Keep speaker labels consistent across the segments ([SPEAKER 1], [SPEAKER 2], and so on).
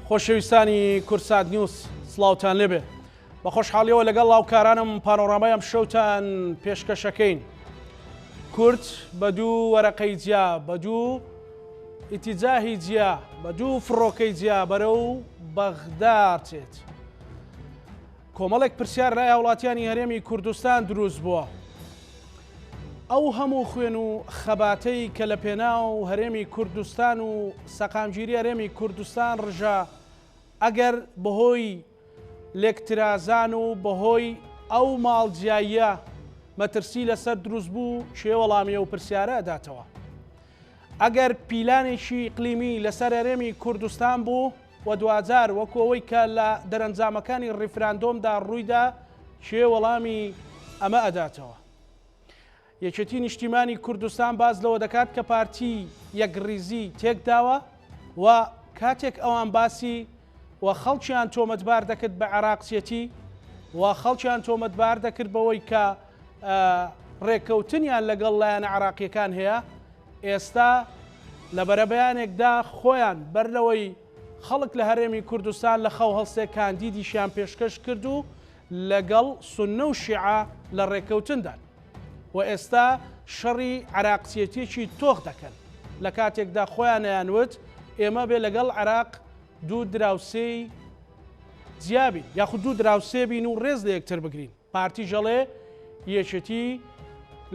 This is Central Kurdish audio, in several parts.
[SPEAKER 1] خۆشەویستانی کوردسات نیوز سڵاوتان لێبێ بە خۆشحاڵیەوە لەگەڵ لاوکارانم پانۆرامای ئەم شەوتان پێشکەشەکەین کورد بە دوو وەرەقەی جیا بە دوو ئیتیجاهی جیا بە دوو فڕۆکەی جیا بەرەو بەغدا چێت. کۆمەڵێک پرسیار لای هاوڵاتیانی هەرێمی کوردستان دروست بووە. ئەو هەموو خوێن و خەباتەی کە لە پێناو هەرێمی کوردستان و سەقامگیری هەرێمی کوردستان ڕژا، ئەگەر بەهۆی لێکترازان و بەهۆی ئەو ماڵ جیاییە مەترسی لەسەر دروست بوو، کێ وەڵامی ئەو پرسیارە ئەداتەوە؟ ئەگەر پیلانێکی ئیقلیمی لەسەر هەرێمی کوردستان بوو و دواجار وەکو ئەوەی کە لە دەرەنجامەکانی ڕیفراندۆمدا ڕوویدا، کێ وەڵامی ئەمە ئەداتەوە؟ یەکێتی نیشتیمانی کوردستان باس لەوە دەکات کە پارتی یەکڕیزی تێکداوە و کاتێک ئەوان باسی و خەڵکیان تۆمەتبار دەکرد بە عێراقچێتی و خەڵکیان تۆمەتبار دەکرد بەوەی کە ڕێککەوتنیان لەگەڵ لایەنە عێراقییەکان هەیە، ئێستا لە بەرەبەیانێکدا خۆیان بەر لەوەی خەڵک لە هەرێمی کوردستان لە خەو هەڵسێ کاندیدیشیان پێشکەش کرد و لەگەڵ سوننە و شیعە لە ڕێککەوتندان و ئێستا شەڕی عێراقچێتیەکی تۆخ دەکەن لە کاتێکدا خۆیان ئەیانوت ئێمە بێ لەگەڵ عێراق دوو دراوسێی جیا بین یاخود دوو دراوسێ بین و ڕێز لە یەکتر بگرین. پارتیش ئەڵێ یەکێتی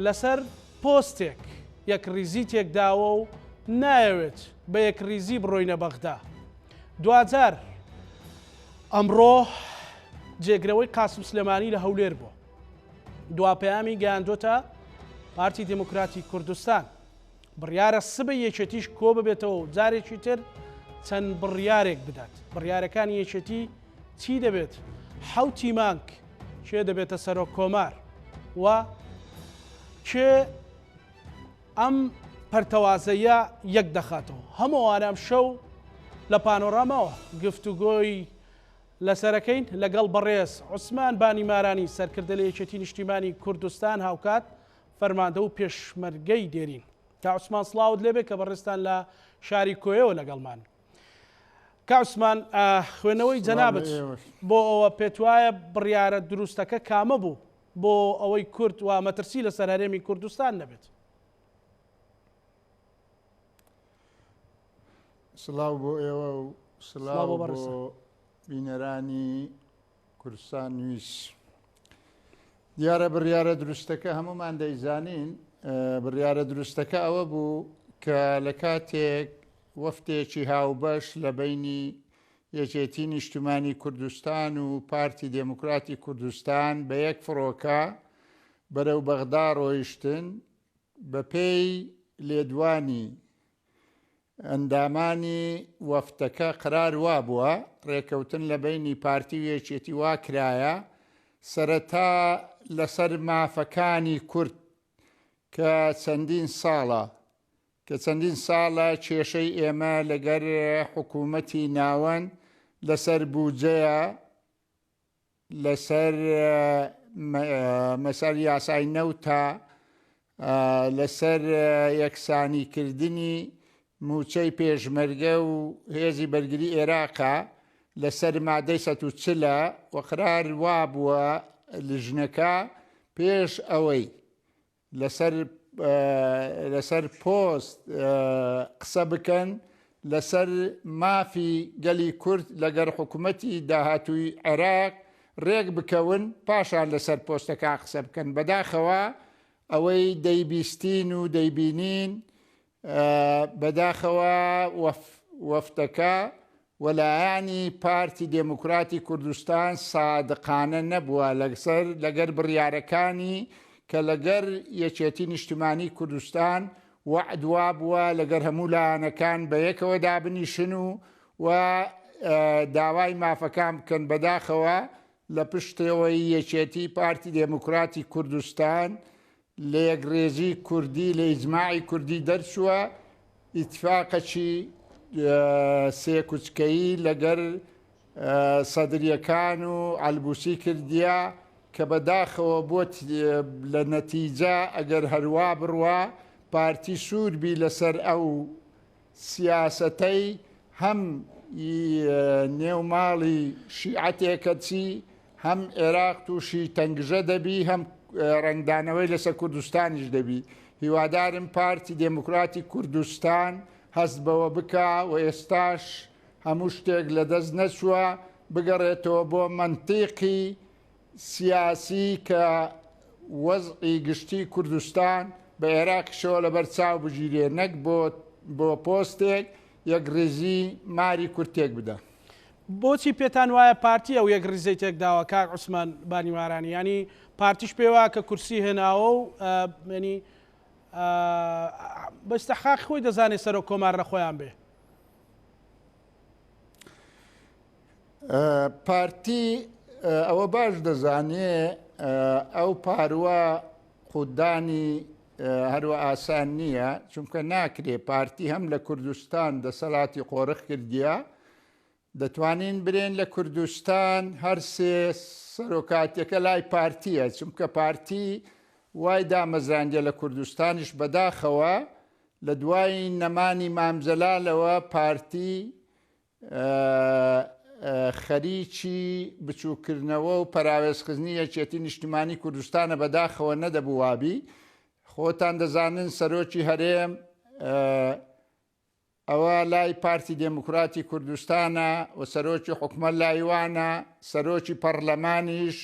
[SPEAKER 1] لەسەر پۆستێک یەکڕیزی تێکداوە و نایەوێت بە یەکڕیزی بڕۆینە بەغدا. دواجار ئەمڕۆ جێگرەوەی قاسم سلێمانی لە هەولێر بووە. دوا پەیامی گەیاندۆتە پارتی دێموکراتی کوردستان. بڕیارە سبەی یەکێتیش کۆببێتەوە و جارێکی تر چەند بڕیارێک بدات. بڕیارەکانی یەکێتی چی دەبێت؟ حەوتی مانگ کێ دەبێتە سەرۆک کۆمار و کێ ئەم پەرتەوازەیە یەک دەخاتەوە؟ هەموو ئەوانە ئەمشەو لە پانۆراماوە گفتوگۆی لەسەرەکەین لەگەڵ بەڕێز عوسمان بانیمارانی سەرکردە لە یەکێتی نیشتیمانی کوردستان هاوکات فەرماندە و پێشمەرگەی دێرین. کا عوسمان سڵاوت لێبێ کە بەڕێزتان لە شاری کۆیەوە لەگەڵمان. کا عوسمان خوێنەوەی جەنابت بۆ ئەوە پێتوایە بڕیارە دروستەکە کامە بوو بۆ ئەوەی کورد و مەترسی لەسەر هەرێمی کوردستان نەبێت؟
[SPEAKER 2] سڵاو بۆ ئێوە و سڵاو بۆ بینەرانی کوردستان نیوز. دیارە بڕیارە دروستەکە هەمومان دەیزانین بڕیارە دروستەکە ئەوە بوو کە لە کاتێک وەفتێکی هاوبەش لە بینی یەکێتی نیشتمانی کوردستان و پارتی دێموکراتی کوردستان بە یەک فڕۆکە بەرەو بەغدا ڕۆیشتن بەپێی لێدوانی ئەندامانی وەفدەکە قەرار وابووە ڕێکەوتن لە بەینی پارتی و یەکێتی وا کرایە سەرەتا لەسەر مافەکانی کورد کە چەندین ساڵە کە چەندین ساڵە کێشەی ئێمە لەگەر حکوومەتی ناوەند لەسەر بودجەیە لەسەر مەسەر یاسای نەوتە لەسەر یەکسانیکردنی مووچەی پێشمەرگە و هێزی بەرگری ئێراقە لەسەر مادەی 140 وەقرار وابووە لژنەکە پێش ئەوەی لەسەر لەسەر پۆست قسە بکەن لەسەر مافی گەلی کورد لەگەر حکوومەتی داهاتووی عێراق ڕێک بکەون پاشان لەسەر پۆستەکان قسە بکەن بەداخەوە ئەوەی دەیبیستین و دەیبینین بەداخەوە وەفدەکە و لایەنی پارتی دێموکراتی کوردستان سادقانە نەبووە لەسەر لەگەر بڕیارەکانی کە لەگەر یەکێتی نیشتمانی کوردستان وەعد وابووە لەگەر هەموو لایەنەکان بەیەکەوە دابنیشن و و داوای مافەکان بکەن بەداخەوە لە پشتەوەی یەکێتی پارتی دێموکراتی کوردستان لە یەکڕێزی کوردی لە ئیجماعی کوردی دەرچووە، ئیتفاقەکی سێکوچکەیی لەگەر سەدریەکان و عەلبوسی کردیە کە بەداخەوە بۆ لە نەتیجە ئەگەر هەروا بڕوا پارتی سوور بی لەسەر ئەو سیاسەتەی هەم ی نێو ماڵی شیعە تێکەچی، هەم عێراق تووشی تەنگژە دەبی، هەم ڕەنگدانەوەی لەسەر کوردستانیش دەبی. هیوادارم پارتی دێموکراتی کوردستان هەست بەوە بکا و ئێستاش هەموو شتێک لەدەست نەچووە، بگەڕێتەوە بۆ مەنتیقی سیاسی کە وەزعی گشتی کوردستان بە عێراقیشەوە لەبەر چاو بگیرێ نەک بۆ بۆ پۆستێک یەکڕیزی ماری کورد تێک بدا.
[SPEAKER 1] بۆچی پێتان وایە پارتی ئەو یەکڕیزەی تێکداوە کاک عوسمان بانیوارانی یانی پارتیش پێی وایە کە کورسی هێناوە و یانی بە ئیستحقاقی خۆی دەزانێ سەرۆک کۆمار لە خۆیان بێ؟
[SPEAKER 2] پارتی ئەوە باش دەزانێ ئەو پاروە قوتدانی هەروە ئاسان نییە چونکە ناکرێ پارتی هەم لە کوردستان دەسەلاتی قۆرخ کردیە دەتوانین برێن لە کوردستان هەرسێ سەرۆکاتیەکە لای پارتیە چونکە پارتی وای دامەزراندە لە کوردستانیش بەداخەوە لە دوای نەمانی مامجەلالەوە پارتی خەریکی بچووککردنەوە و پەراوێزخستنی یەکێتی نیشتیمانی کوردستانە بەداخەوە نەدەبوو وابی خۆتان دەزانن سەرۆکی هەرێم ئەوە لای پارتی دێموکراتی کوردستانە و سەرۆکی حکومەت لایوانە سەرۆکی پەڕلەمانیش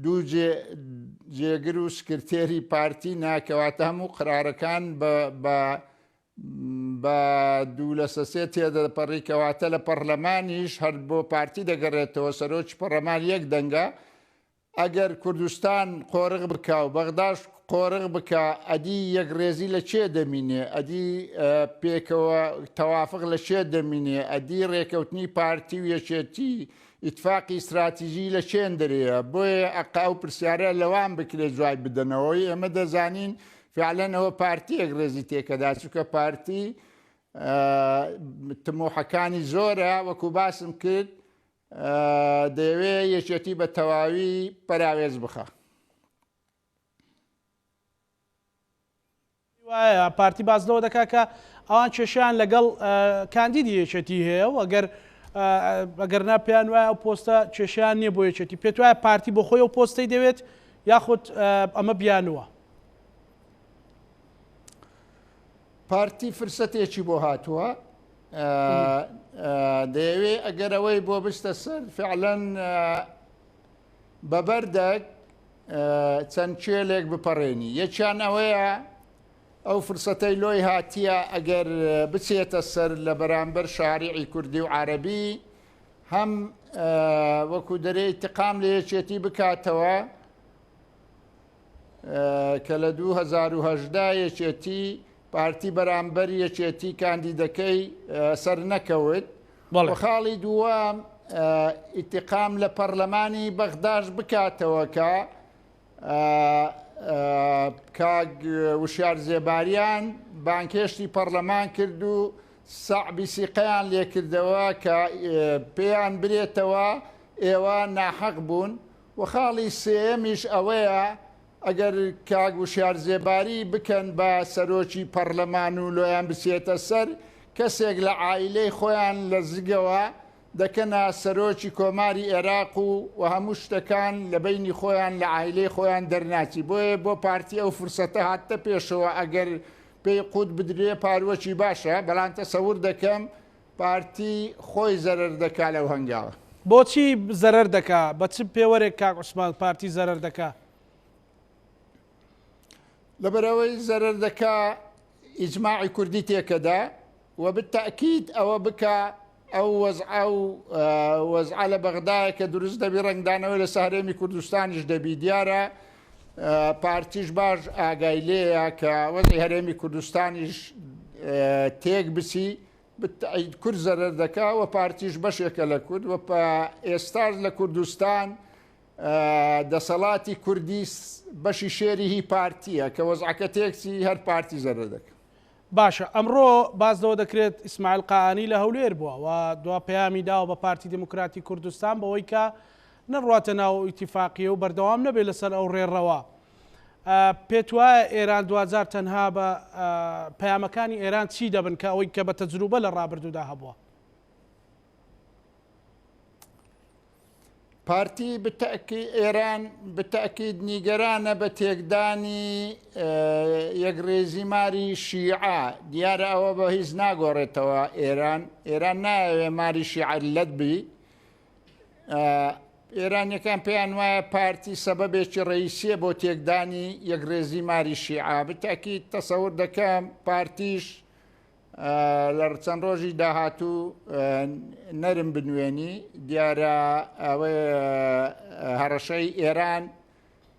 [SPEAKER 2] دوو جێگر و سکرتێری پارتی ناکەواتە هەموو قرارەکان بە بە دوو لەسە سێ تێدەپەڕی کەواتە لە پەڕلەمانیش هەر بۆ پارتی دەگەڕێتەوە سەرۆکی پەڕلەمان یەک دەنگە ئەگەر کوردستان قۆرغ بکا و بەغداش قۆرغ بکا ئەدی یەکڕێزی لە کێ دەمینێ ئەدی پێکەوە تەوافق لە کێ دەمینێ ئەدی ڕێکەوتنی پارتی و یەکێتی ئیتفاقی ئیستراتیژی لە کێن دەرێیە بۆیە ئەقە ئەو پرسیارە لەوان بکرێ جوای بدەنەوەی ئێمە دەزانین فعلەن ئەوە پارتی یەکڕێزی تێکەدا چونکە پارتی تموحەکانی زۆرە وەکو باسم کرد دەیەوێ یەکێتی بە تەواوی پەراوێز بخە.
[SPEAKER 1] وایە پارتی باس لەوە دەکات کە ئەوان کێشیان لەگەڵ کاندیدی یەکێتی هەیە و ئەگەر ئەگەر نا پێیان وایە ئەو پۆستە کێشیان نییە بۆ یەکێتی پێت وایە پارتی بۆ خۆی ئەو پۆستەی دەوێت یاخود ئەمە بیانووە؟
[SPEAKER 2] پارتی فرسەتێکی بۆ هاتووە دەیەوێ ئەگەر ئەوەی بۆ بستە سەر فعلەن بە بەردەک چەند کێلێک بپەڕێنی یەکیان ئەوەیە ئەو فرسەتەی لۆی هاتیە ئەگەر بچێتە سەر لە بەرامبەر شارعی کوردی و عربی هەم وەکو دەرێ ئیتقام لە یەکێتی بکاتەوە کە لە 2018 یەکێتی پارتی بەرامبەر یەکێتی کاندیدەکەی سەر نەکەوت و خاڵی دووەم ئیتقام لە پەرلەمانی بەغداش بکاتەوە کە کاک وشیار زێباریان بانکێشتی پەرلەمان کرد و سەعبی سیقەیان لێکردەوە کە پێیان برێتەوە ئێوە ناحەق بوون و خاڵی سێیەمیش ئەوەیە ئەگەر کاک وشیار زێباری بکەن بە سەرۆکی پەڕلەمان و لۆیان بچێتە سەر، کەسێک لە عائیلەی خۆیان لە زگەوە دەکەنە سەرۆکی کۆماری ئێراق و و هەموو شتەکان لە بەینی خۆیان لە عائیلەی خۆیان دەرناچی بۆیە بۆ پارتی ئەو فرسەتە هاتتە پێشەوە ئەگەر پێی قوت بدرێ پاروەکی باشە بەڵام تەسەور دەکەم پارتی خۆی زەرەر دەکا لەو هەنگاوە.
[SPEAKER 1] بۆچی زەرەر دەکا؟ بە چ پێوەرێک کاک عوسمان پارتی زەرەر دەکا؟
[SPEAKER 2] لەبەرئەوەی زەرەر دەکا ئیجماعی کوردی تێکەدا و بالتەئکید ئەوە بکا ئەو وەزعە و وەزعە لە بەغدایە کە دروست دەبی ڕەنگدانەوەی لەسەر هەرێمی کوردستانیش دەبی دیارە پارتیش باش ئاگای لێیە کە وەزعی هەرێمی کوردستانیش تێک بچی بالتأکید کورد زەرەر دەکا و پارتیش بەشێکە لە کورد و ئێستاش لە کوردستان دەسەڵاتی کوردی بەشی شێری هی پارتیە کە وەزعەکە تێکچی هەر پارتی زەرەر دەکا.
[SPEAKER 1] باشە ئەمڕۆ باس لەوە دەکرێت ئیسماعیل قائانی لە هەولێر بووە و دوا پەیامی داوە بە پارتی دیموکراتی کوردستان بەوەی کە نەڕواتە ناو ئەو ئیتیفاقیە و بەردەوام نەبێت لەسەر ئەو ڕێڕەوە. پێت وایە ئێران دواجار تەنها بە پەیامەکانی ئێران چی دەبن کە ئەوەی کە بە تەجروبە لە ڕابردوودا هەبووە؟
[SPEAKER 2] پارتی بتەکی ئێران بتەکید نیگەرانە بە تێکدانی یەکڕێزی ماری شیعە دیارە ئەوە بە هیچ ناگۆڕێتەوە ئێران ئێران نایەوێ ماری شیعە لەت بی ئێرانیەکان پێیان وایە پارتی سەبەبێکی ڕئیسیە بۆ تێکدانی یەکڕێزی ماری شیعە بتەکید تەسەور دەکەم پارتیش لە چەند ڕۆژی داهاتوو نەرم بنوێنی دیارە ئەوەی هەڕەشەی ئێران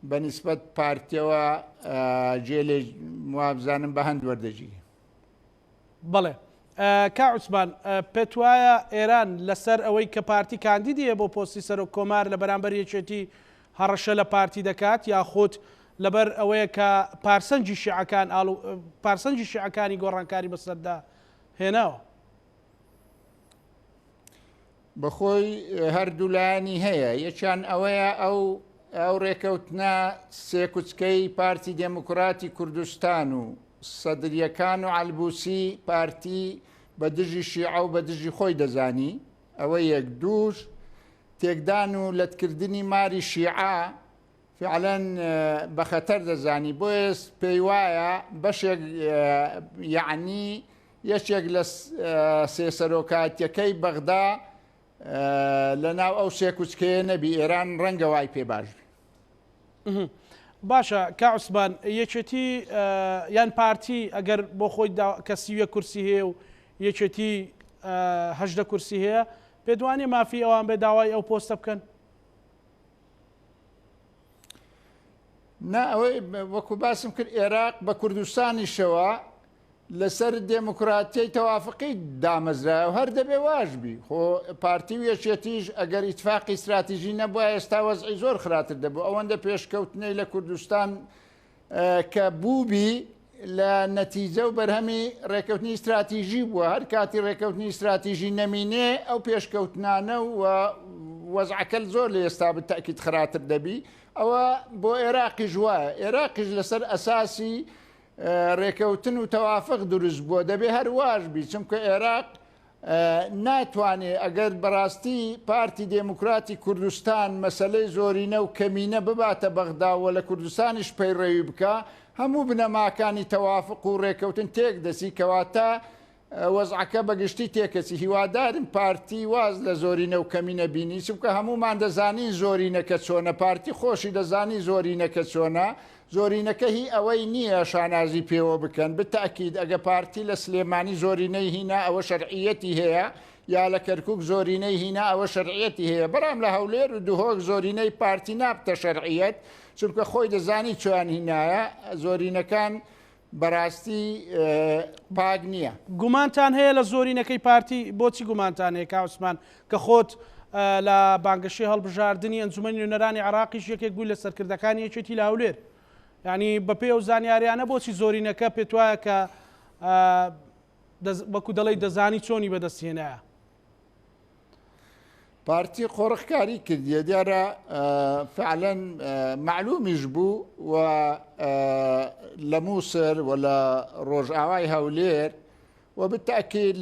[SPEAKER 2] بە نیسبەت پارتیەوە جێ لێ وابزانم بە هەند وەردەگیری.
[SPEAKER 1] بەڵێ کا عوسمان پێت وایە ئێران لەسەر ئەوەی کە پارتی کاندیدی هەیە بۆ پۆستی سەرۆک کۆمار لە بەرامبەر یەکێتی هەڕەشە لە پارتی دەکات یاخود لەبەر ئەوەیە کە پارسەنگی شیعەکان ئاڵ پارسەنگی شیعەکانی گۆڕانکاری بەسەردا هێناوە؟
[SPEAKER 2] بەخۆی هەردوو لایەنی هەیە یەکیان ئەوەیە ئەو ئەو ڕێکەوتنە سێکوچکەی پارتی دێموکراتی کوردستان و سەدریەکان و عەلبوسی پارتی بە دژی شیعە و بە دژی خۆی دەزانی ئەوە یەک دووش تێکدان و لەتکردنی ماری شیعە فعلەن بە خەتەر دەزانی بۆیە پێی وایە بەشێک یەعنی یەکێک لە سێ سەرۆکایەتیەکەی بەغدا لە ناو ئەو سێکوچکەیە نەبی ئێران ڕەنگە وای پێ باش بی.
[SPEAKER 1] باشە کا عوسمان یەکێتی یان پارتی ئەگەر بۆ خۆی کە 31 کورسی هەیە و یەکێتی 18 کورسی هەیە پێدوانێ مافی ئەوان بێ داوای ئەو پۆستە بکەن؟
[SPEAKER 2] نا ئەوەی وەکو باسم کرد ئێراق بە کوردستانیشەوە لەسەر دێموکراتیی تەوافقی دامەزرایە و هەر دەبێ واش بی خۆ پارتی و یەکێتیش ئەگەر ئیتفاقی ستراتیژی نەبوایە ئێستا وەزعی زۆر خراتر دەبوو ئەوەندە پێشکەوتنەی لە کوردستان کە بووبی لە نەتیجە و بەرهەمی ڕێکەوتنی ستراتیژی بووە هەر کاتی ڕێکەوتنی ستراتیژی نەمینێ ئەو پێشکەوتنانە و وەزعەکە زۆر لە ئێستا بتەکیت خراتر دەبی ئەوە بۆ عێراقیش وایە عێراقیش لەسەر ئەساسی ڕێکەوتن و تەوافق دروست بووە دەبێ هەر واش بی چونکە عێراق ناتوانێ ئەگەر بەڕاستی پارتی دێموکراتی کوردستان مەسەلەی زۆرینە و کەمینە بباتە بەغدا و لە کوردستانیش پەیڕەوی بکا هەموو بنەماکانی تەوافق و ڕێکەوتن تێک دەچی کەواتە وەزعەکە بەگشتی تێکەچی هیوادارم پارتی واز لە زۆرینە و کەمینە بینی چونکە هەموومان دەزانین زۆرینەکە چۆنە پارتی خۆشی دەزانی زۆرینەکە چۆنە زۆرینەکە هی ئەوەی نییە شانازی پێوە بکەن، بتەئکید ئەگە پارتی لە سلێمانی زۆرینەی هینا ئەوە شەرعیەتی هەیە، یا لە کەرکوک زۆرینەی هینا ئەوە شەرعیەتی هەیە، بەڵام لە هەولێر و دهۆک زۆرینەی پارتی نابتە شەرعیەت، چونکە خۆی دەزانی چۆیان هینایە، زۆرینەکان بەراستی پاک نییە.
[SPEAKER 1] گومانتان هەیە لە زۆرینەکەی پارتی؟ بۆچی گومانتان هەیە کاک عوسمان کە خۆت لە بانگەشەی هەڵبژاردنی ئەنجومەنی نوێنەرانی عێراقیش یەکێک بووی لە سەرکردەکانی یەکێتی لە هەولێر یانی بەپێی ئەو زانیاریانە بۆچی زۆرینەکە پێتوایە کە وەکو دەڵێی دەزانی چۆنی بەدەست هێنایە؟
[SPEAKER 2] پارتی قۆرخکاری کردیە دیارە فعلەن مەعلومیش بوو و لە مووسر و لە ڕۆژئاوای هەولێر و بالتاکید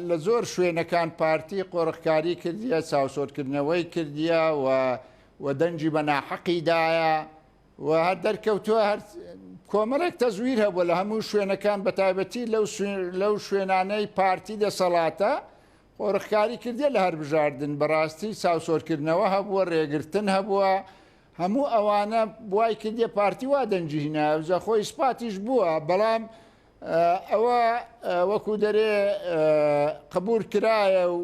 [SPEAKER 2] لە زۆر شوێنەکان پارتی قۆرخکاری کردیە چاوسۆرکردنەوەی کردیە و و دەنگی بە ناحەقی دایە و هەر دەرکەوتووە هەر کۆمەڵێک تەزویر هەبووە لە هەموو شوێنەکان بە تایبەتی لەو شوێنانەی پارتی دەسەڵاتە قۆرخکاری کردیە لە هەربژاردن بەڕاستی چاوسۆرکردنەوە هەبووە رێگرتن هەبووە هەموو ئەوانە وای کردیە پارتی وا دەنگی هینایە جا خۆ ئیسپاتیش بووە بەڵام ئەوە وەکو دەرێ قبول کرایە و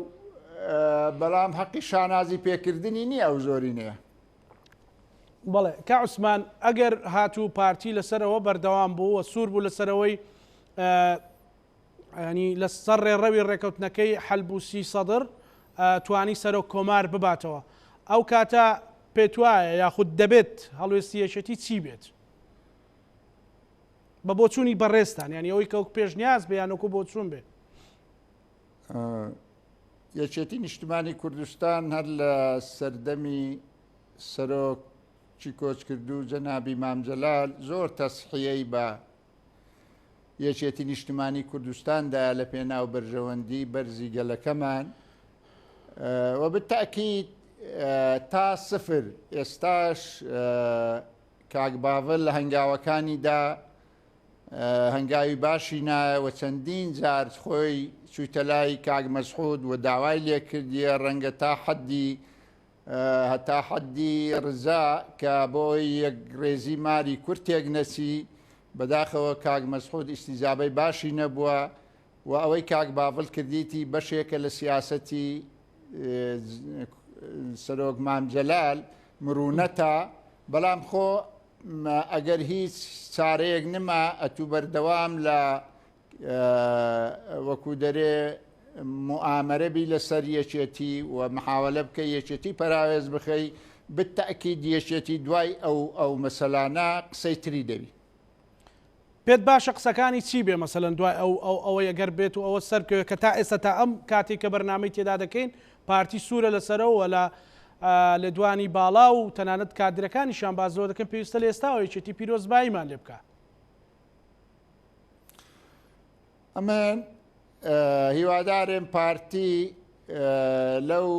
[SPEAKER 2] بەڵام حەقی شانازی پێکردنی نییە ئەو زۆرینەیە.
[SPEAKER 1] بەڵێ کا عوسمان ئەگەر هاتوو پارتی لەسەرەوە بەردەوام بوو و سوور بوو لەسەرەوەی ینی لەسەر ڕێڕەوی ڕێکەوتنەکەی حەلبوسی سەدر توانی سەرۆک کۆمار بباتەوە ئەو کاتە پێتوایە یاخود دەبێت هەڵوێستی یەکێتی چی بێت بە بۆچوونی بەڕێزتان یانی ئەوەی کە وەک پێشنیاز بێ یان وەکو بۆچوون بێ؟
[SPEAKER 2] یەکێتی نیشتمانی کوردستان هەر لە سەردەمی سەرۆکی کۆچکردوو جەنابی مام جەلال زۆر تەسحیەی بە یەکێتی نیشتمانی کوردستان دایە لە پێناو بەرژەوەندی بەرزی گەلەکەمان و بالتاکید. تا سفر ئێستاش کاک باڤل لە هەنگاوەکانیدا هەنگاوی باشی نایە و چەندین جار خۆی چوویتە لای کاک مەسعود و داوای لێکردیە ڕەنگە تا حەدی هەتا حەدی ڕزا کە بۆی یەک ڕێزی ماری کورد تێک نەچی، بەداخەوە کاک مەسعود ئیستیجابەی باشی نەبووە و ئەوەی کاک باڤڵ کردیتی بەشێکە لە سیاسەتی سەرۆک مام جەلال مرونەتە، بەڵام خۆ ئەگەر هیچ چارەیەک نما ئەتوو بەردەوام لە وەکو دەرێ موئامەرە بی لەسەر یەکێتی و محاوەلە بکەی یەکێتی پەراوێز بخەی بالتاکید یەکێتی دوای ئەو ئەو مەسەلانە قسەی تری دەبی.
[SPEAKER 1] پێت باشە قسەکانی چی بێ مەسەلەن دوای ئەو ئەو ئەوەی ئەگەر بێت و ئەوە سەر بکەوێت کە تا ئێستا تا ئەم کاتێک کە بەرنامەی تێدا دەکەین پارتی سوورە لەسەرەوە و لە لێدوانی باڵا و تەنانەت کادرەکانیشیان باس لەوە دەکەن پێویستە لە ئێستاوە یەکێتی پیرۆزباییمان لێ بکا.
[SPEAKER 2] ئەمن هیوادارم پارتی لەو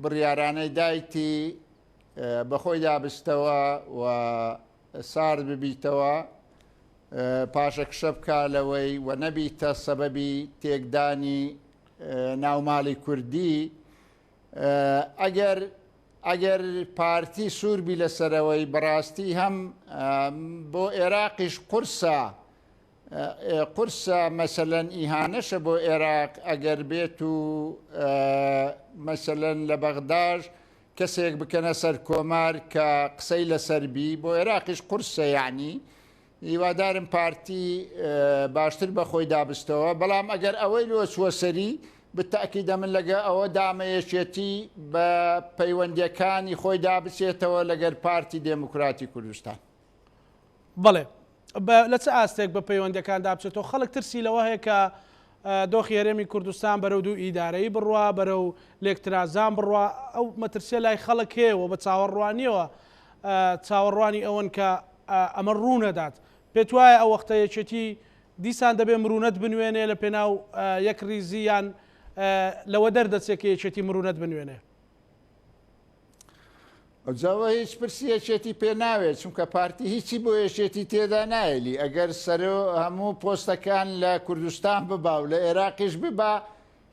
[SPEAKER 2] بڕیارانەی دایتی بەخۆیدا بستەوە و سارد ببیتەوە پاشەکشە بکە لەوەی و نەبیتە سەبەبی تێکدانی ناوماڵی کوردی ئەگەر ئەگەر پارتی سوور بی لەسەرەوەی بەڕاستی هەم بۆ ئێراقیش قورسە قورسە مەسەلەن ئیهانەشە بۆ ئێراق ئەگەر بێت و مەسەلەن لە بەغداش کەسێک بکەنە سەر کۆمار کە قسەی لەسەر بی بۆ ئێراقیش قورسە یعنی هیوادارم پارتی باشتر بە خۆی دابستەوە بەڵام ئەگەر ئەوەی لۆ چووە سەری بتەئکید ئەمن لەگە ئەوە دامە یەکێتی بە پەیوەندیەکانی خۆی دابچێتەوە لەگەر پارتی دێموکراتی کوردستان.
[SPEAKER 1] بەڵێ لە چ ئاستێک بە پەیوەندیەکان دابچێتەوە خەڵک ترسی لەوە هەیە کە دۆخی هەرێمی کوردستان بەرەو دوو ئیدارەیی بڕوا بەرەو لێکترازان بڕوا ئەو مەترسیە لای خەڵک هەیە و بە چاوەڕوانیەوە چاوەڕوانی ئەوەن کە ئەمە ڕوونەدات. پێتوایە ئەو وەختە یەکێتی دیسان دەبێ مرونەت بنوێنێ لە پێناو یەک ڕیزی یان لەوە دەردەچێ کە یەکێتی مرونەت بنوێنێ؟
[SPEAKER 2] ئەوجاوە هیچ پرسی یەکێتی پێ ناوێت چونکە پارتی هیچی بۆ یەکێتی تێدا نایەلی ئەگەر سەرۆ هەموو پۆستەکان لە کوردستان ببا و لە عێراقیش ببا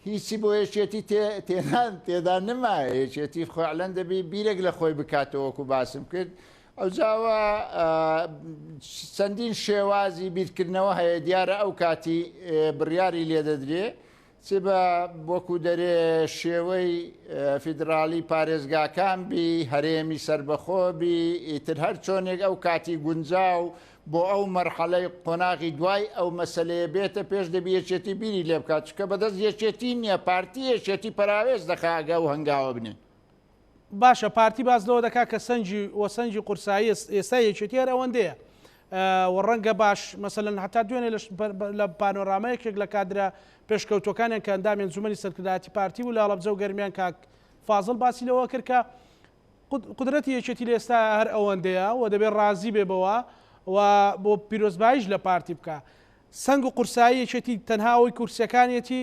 [SPEAKER 2] هیچی بۆ یەکێتی تێدا نمایە یەکێتی فعلەن دەبی بیرێک لە خۆی بکاتەوە وەکو باسم کرد ئەوجاوە چەندین شێوازی بیرکردنەوە هەیە دیارە ئەو کاتی بڕیاری لێدەدرێ چ بە وەکو دەرێ شێوەی فیدراڵی پارێزگاکان بی هەرێمی سربەخۆ بی ئیتر هەر چۆنێک ئەو کاتی گونجاو بۆ ئەو مەرحەلەی قۆناغی دوای ئەو مەسەلەیە بێتە پێش دەبی یەکێتی بیری لێ بکات چونکە بەدەست یەکێتی نییە پارتی یەکێتی پەراوێز دەخا ئەگە ئەو هەنگاوە بنێن.
[SPEAKER 1] باشە پارتی باس لەوە دەکات کە سەنگی و سەنگی قورسایی ئێستای یەکێتی هەر ئەوەندەیە و ڕەنگە باش مەسەلەن هەتا دوێنێ لە پانۆراما یەکێک لە کادرە پێشکەوتوەکانیان کە ئەندامی ئەنجومەنی سەرکردایەتی پارتی بوو لە هەڵەبجە و گەرمیان کاک فازڵ باسی لەوە کرد کە قودرەتی یەکێتی لە ئێستایا هەر ئەوەندەیە و دەبێ ڕازی بێ بەوە و بۆ پیرۆزباییش لە پارتی بکا. سەنگ و قورسایی یەکێتی تەنها ئەوەی کورسیەکانیەتی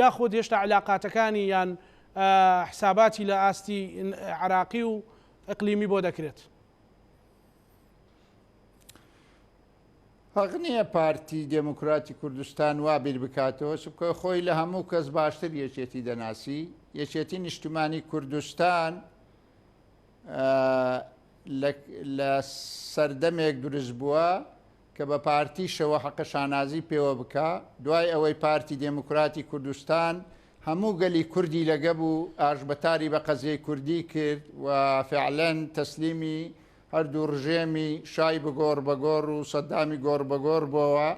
[SPEAKER 1] یاخود هێشتا عیلاقاتەکانی یان حساباتی لە ئاستی عێراقی و ئیقلیمی بۆ دەکرێت؟
[SPEAKER 2] هەق نییە پارتی دێموکراتی کوردستان وا بیر بکاتەوە، چونکە خۆی لە هەموو کەس باشتر یەکێتی دەناسی. یەکێتی نیشتمانی کوردستان لە سەردەمێک دروست بووە کە بە پارتیشەوە حەقە شانازی پێوە بکا. دوای ئەوەی پارتی دێموکراتی کوردستان هەموو گەلی کوردی لەگە بوو، ئاشبەتاری بە قەزیەی کوردی کرد و فعلەن تەسلیمی هەردوو ڕژێمی شای بگۆڕ بەگۆڕ و سەدامی گۆڕ بەگۆڕ بۆوە،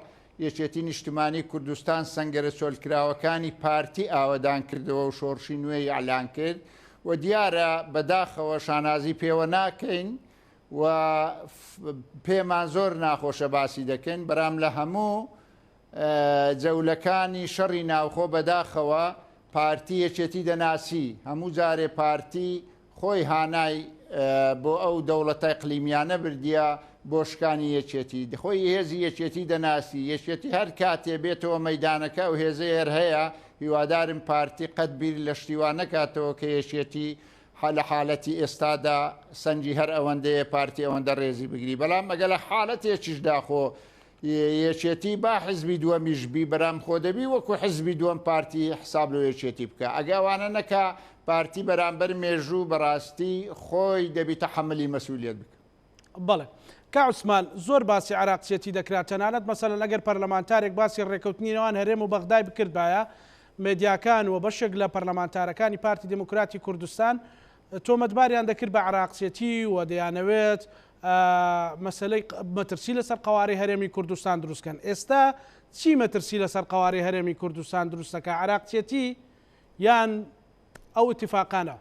[SPEAKER 2] یەکێتی نیشتمانی کوردستان سەنگەرە چۆلکراوەکانی پارتی ئاوەدان کردەوە و شۆڕشی نوێی ئیعلان کرد و دیارە بەداخەوە شانازی پێوە ناکەین و پێمان زۆر ناخۆشە باسی دەکەین بەرام لە هەموو جەولەکانی شەڕی ناوخۆ بەداخەوە پارتی یەکێتی دەناسی هەموو جارێ پارتی خۆی هانای بۆ ئەو دەوڵەتە ئیقلیمیانە بردیە بۆ شکانی یەکێتی خۆی هێزی یەکێتی دەناسی یەکێتی هەر کاتێ بێتەوە مەیدانەکە ئەو هێزەی هەر هەیە هیوادارم پارتی قەت بیر لە شتی وا نەکاتەوە کە یەکێتی. لە حالەتی ئێستادا سەنگی هەر ئەوەندەیە پارتی ئەوەندە ڕێزی بگری بەڵام ئەگە لە حالەتێکیشدا خۆ یەکێتی با حزبی دووەمیش بی بەرام خۆ دەبی وەکو حزبی دووەم پارتی حساب لۆ یەکێتی بکە ئەگە ئەوانە نەکا پارتی بەرامبەر مێژوو بەڕاستی خۆی دەبی تەحەملی مەسولیەت بکە.
[SPEAKER 1] بەڵێ کا عوسمان زۆر باسی عێراقچێتی دەکرا تەنانەت مەسەلەن ئەگەر پەرلەمانتارێک باسی ڕێکەوتنی نێوان هەرێم و بەغدای بکردبایە مێدیاکان و بەشێک لە پەرلەمانتارەکانی پارتی دێموکراتی کوردستان تۆمەتباریان دەکرد بە عێراقچێتی و دەیانەوێت مەسەلەی مەترسی لەسەر قەوارەی هەرێمی کوردستان دروست کەن ئێستا چی مەترسی لەسەر قەوارەی هەرێمی کوردستان دروست دەکا عێراقچێتی یان ئەو ئیتیفاقانە؟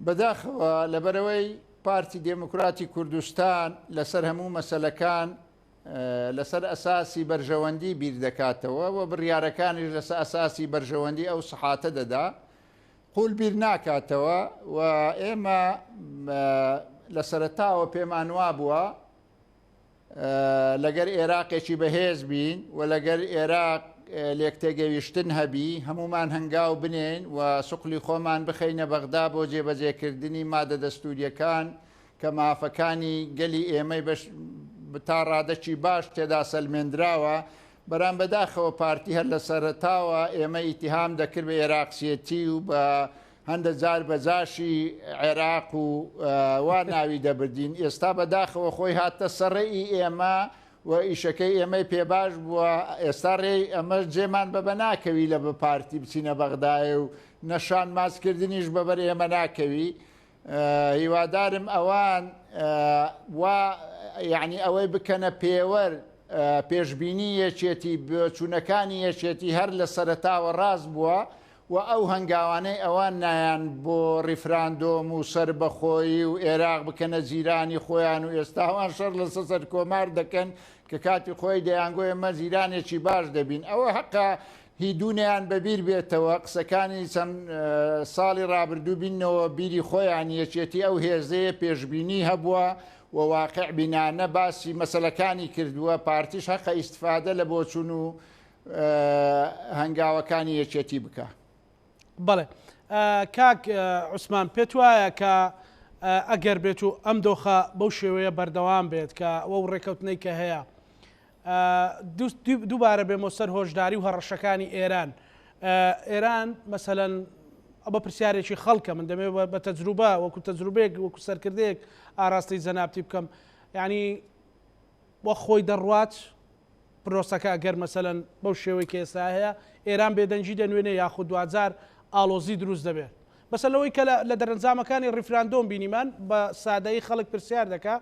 [SPEAKER 2] بەداخەوە لەبەرئەوەی پارتی دێموکراتی کوردستان لەسەر هەموو مەسەلەکان لەسەر ئەساسی بەرژەوەندی بیر دەکاتەوە و بڕیارەکانیش لەسەر ئەساسی بەرژەوەندی ئەو سەحاتە دەدا قول بیر ناکاتەوە و ئێمە لە سەرەتاوە پێمان وابووە لەگەر ئێراقێکی بەهێز بین و لەگەر ئێراق لێکتێگەویشتن هەبی هەمومان هەنگاو بنێین و سوقلی خۆمان بخەینە بەغدا بۆ جێبەجێکردنی مادە دەستوریەکان کە مافەکانی گەلی ئێمەی بەش تا ڕادەکی باش تێدا سەلمێندراوە بەرام بەداخەوە پارتی هەر لە سەرەتاوە ئێمە ئیتیهام دەکرد بە ئێراقچێتی و بە هەندە جار بە جاشی عێراق و وا ناوی دەبردین ئێستا بەداخەوە خۆی هاتە سەڕێی ئێمە و ئیشەکەی ئێمەی پێباش بووە ئێستا ڕێی ئەمەش جێمان بە بە ناکەوی لە بە پارتی بچینە بەغدایە و نەشان ماسکردنیش بەبەر ئێمە ناکەوی هیوادارم ئەوان وا یعنی ئەوەی بکەنە پێوەر پێشبینی یەکێتی بۆچوونەکانی یەکێتی هەر لە سەرەتاوە ڕاست بووە و ئەو هەنگاوانەی ئەوان نایان بۆ ڕیفراندۆم و سەربەخۆیی و ئێراق بکەنە جیرانی خۆیان و ئێستا ئەوان شەڕ لەسەر سەرکۆمار دەکەن کە کاتی خۆی دەیانگۆ ئێمە جیرانێکی باش دەبین ئەوە هەقە هی دوونیان بەبیر بێتەوە قسەکانی چەند ساڵی ڕابردوو بینەوە بیری خۆیان یەکێتی ئەو هێزەیە پێشبینی هەبووە و واقع بینانە باسی مەسەلەکانی کردووە پارتیش هەقە ئیستفادە لە بۆچون و هەنگاوەکانی یەکێتی بکا.
[SPEAKER 1] بەڵێ کاک عوسمان پێت وایە کە ئەگەر بێت و ئەم دۆخە بەو شێوەیە بەردەوام بێت کە وەو ڕێکەوتنەی کە هەیە دووبارە بێمەوە سەر هۆشداری و هەڕەشەکانی ئێران ئێران مەسەلەن ئەوە پرسیارێکی خەڵکە من دەمێ بە تەجروبە وەکو تەجروبەیەک وەکو سەرکردەیەک ئاراستەی جەنابتی بکەم یعنی وەک خۆی دەڕوات پرۆسەکە ئەگەر مەسەلەن بەو شێوەی کە ئێستا هەیە ئێران بێدەنگی دەنوێنێ یاخود دواجار ئاڵۆزی دروست دەبێت بەسە لەوەی کە لە دەرەنجامەکانی ڕیفراندۆم بینیمان بە سادەیی خەڵک پرسیار دەکا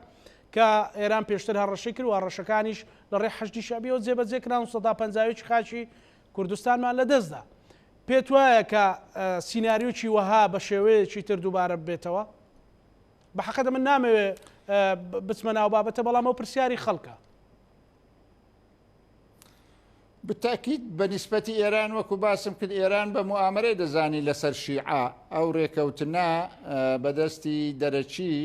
[SPEAKER 1] کە ئێران پێشتر هەڕەشەی کرد و هەڕەشەکانیش لە ڕێی حەشدی شەعبیەوە جێبەجێ کران و 50% خاکی کوردستانمان لەدەستدا. پێت وایە کە سیناریۆکی وەها بە شێوەیەکی تر دووبارە ببێتەوە؟ بە حەقەتە من نامەوێ بچمە ناو بابەتە بەڵام ئەو پرسیاری خەڵکە.
[SPEAKER 2] بتاکید بە نیسبەتی ئێران وەکو باسم کرد ئێران بە موئامەرەی دەزانی لەسەر شیعە ئەو رێکەوتنە بەدەستی دەرەکی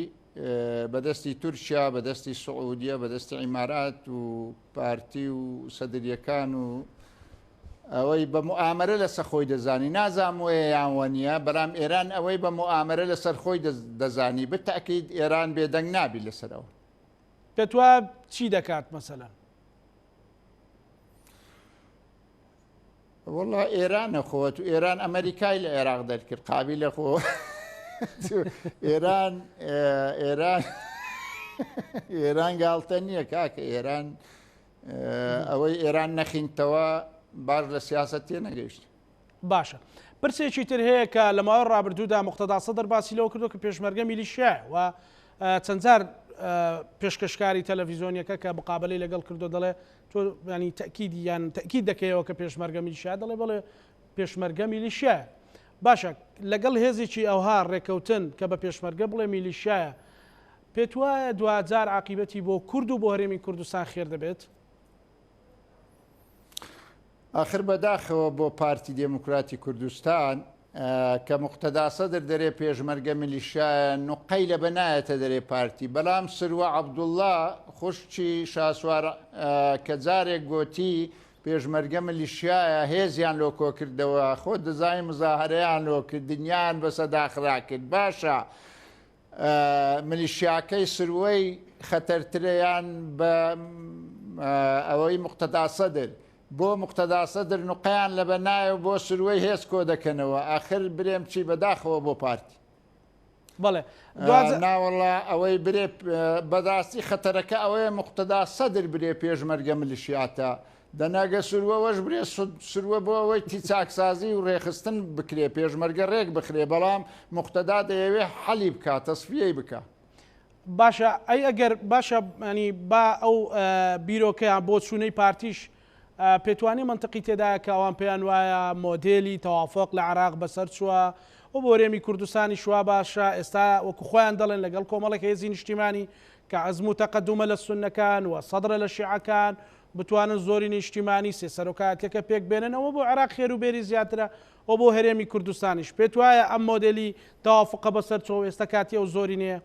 [SPEAKER 2] بەدەستی تورکیا بەدەستی سعودیە بەدەستی ئیمارات و پارتی و سەدریەکان و ئەوەی بە موئامەرە لەسەر خۆی دەزانی نازانم وەیە یان وە نییە بەڵام ئێران ئەوەی بە موئامەرە لەسەر خۆی دەزانی بتاکید ئێران بێدەنگ نابی لەسەرەوە.
[SPEAKER 1] پێت وایە چی دەکات مەسەلەن؟
[SPEAKER 2] وەڵا ئێرانە خۆت و ئێران ئەمریکای لە عێراق دەرکرد قابیلە خۆ ئێران ئێران ئێران گاڵتە نییە کاکە ئێران ئەوەی ئێران نەخینتەوە باش لە سیاست تێ نەگەیشت.
[SPEAKER 1] باشە پرسێکی تر هەیە کە لە ماوەی ڕابردوودا موقتەدا سەدر باسی لەوە کردووە کە پێشمەرگە میلیشیایە و چەند جار پێشکەشکاری تەلەڤیزیۆنیەکە کە مقابلەی لەگەڵ کردو دەڵێ تۆ ینی تەکیدی یان تەکید دەکەیەوە کە پێشمەرگە میلیشیا دەڵێ بەڵێ پێشمەرگە میلیشیایە باشە لەگەڵ هێزێکی ئەوها ڕێکەوتن کە بە پێشمەرگە بڵێ میلیشیایە پێت وایە دواجار عاقیبەتی بۆ کورد و بۆ هەرێمی کوردستان خێر دەبێت؟
[SPEAKER 2] ئاخر بەداخەوە بۆ پارتی دێموکراتی کوردستان کە موقتەدا سەدر دەرێ پێشمەرگە میلیشیایە نوقەی لە بە نایەتە دەرێ پارتی بەلام سروە عەبدوڵا خوشکی شاسوار کە جارێک گۆتی. پێشمەرگە ملیشیایە هێزیان لۆ کۆکردەوە خۆت دەزانی مزاهەرەیان لۆ کرد دنیایان بەسە داخرا کرد باشە ملیشیاکەی سروەی خەتەرترە یان بە ئەوەی مقتەدا سەدر بۆ مقتەدا سەدر نوقەیان لە بەنایە و بۆ سروەی هێز کۆ دەکەنەوە ئاخر برێم چی بەداخەوە بۆ پارتی.
[SPEAKER 1] بەڵێ
[SPEAKER 2] ناوەڵا ئەوەی برێ بەداستی خەتەرەکە ئەوەیە مقتەدا سەدر برێ پێشمەرگە ملیشیاتە دەنا گەر سروە وەش برێ سروە بۆ ئەوەی تی چاکسازی و ڕێخستن بکرێ پێشمەرگە ڕێک بخرێ بەڵام مقتەدا دەیەوێ حەلی بکا تەسفیەی بکا.
[SPEAKER 1] باشە ئەی ئەگەر باشە ینی با ئەو بیرۆکەیان بۆ چوونەی پارتیش پێتوانی منطقی تێدایە کە ئەوان پێیان وایە مۆدێلی تەوافق لە عراق بەسەر چووە و بۆ هەرێمی کوردستانی شوا باشە ئێستا وەکو خۆیان دەڵێن لەگەڵ کۆمەڵێک هێزی نیشتیمانی کە عەزم و تەقەدومە لە سوننەکان و سەدرە لە شیعەکان بتوانن زۆری نیشتیمانی سێ سەرۆکایەتیەکە پێک بێنن ئەوە بۆ عێراق خێر و بێری زیاترە و بۆ هەرێمی کوردستانیش پێت وایە ئەم مۆدێلی تەوافقە بەسەر چۆ ئێستا کاتی ئەو زۆرینەیە؟